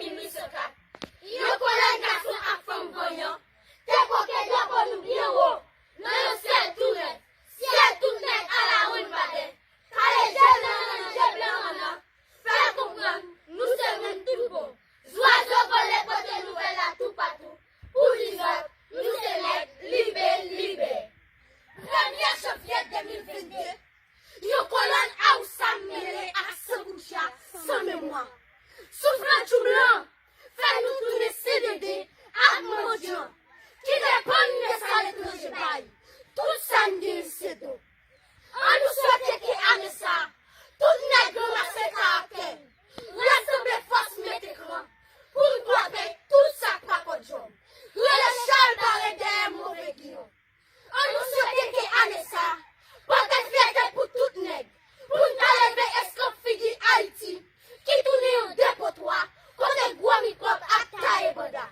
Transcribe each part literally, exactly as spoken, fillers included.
mil uit san kat. Yon kolòn gason ak fanm vanyan te koke drapo nou byen wo nan yon syèl tou nèf, syèl tout nèg alawonn badè. Kale je blan nan je blan an nan, fè l konprann nou se moun tout bon. Zwazo vole pote nouvèl la toupatou. Pou di zòt, nou se nèg libe, libe. Premye janvye de mil vennde, yon kolòn awousa mele ak sankoutcha san memwa. Souflantjou blan fè nou tounen sendende ak mandyan ki depann de sa letranje bay. Tout sa n genyen se do. An nou swete ke ane sa, tout nèg ranmase karaktè n, rasanble fòs mete kran, pou n kwape tout sa k pa kòdjòm. Rele chal bare dèyè move giyon. An nou swete ke ane sa, pote fyète pou tout nèg, pou n ka leve eskanp figi Ayiti, ki tounen yon depotwa, kote gwo mikwòb ap taye banda.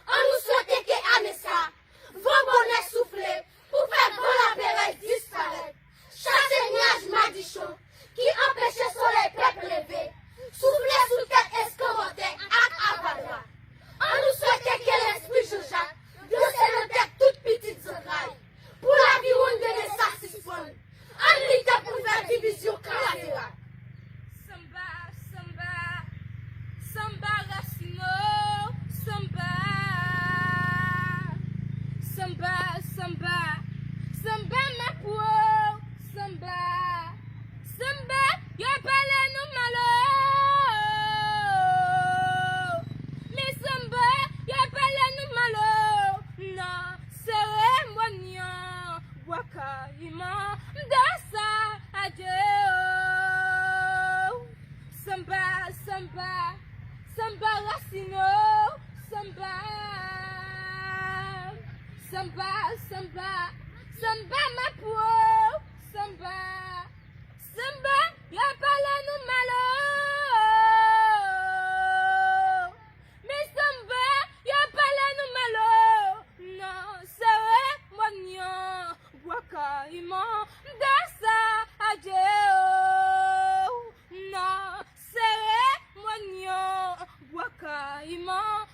An nou swete ke ane sa, van bonè soufle pou fè van laperèz disparèt, chase nyaj madichon ki anpeche solèy pèp leve, soufle sou tèt eskanmòtè ak avadra. An nou swete ke lespri Janjak danse nan tèt tout pitit zantray, pou laviwonn de sa sispann. Ann lite pou n fè divizyon kraze rak. Sanba, sanba, sanba rasino, sanba. Sanba, sanba, sanba mapwo, sanba. Sanba, yo pale nou malo. Men sanba, yo pale nou malo. Nan seremoni an, bwa kayiman, m da sa adye o. Sanba, sanba, sanba rasino, sanba. Sanba, sanba, sanba mapwo, sanba. Sanba, yo pale nou malo. Men sanba, yo pale nou malo. Nan seremoni an, bwa kayiman, m da sa adye o. Nan seremoni an, bwa kayiman,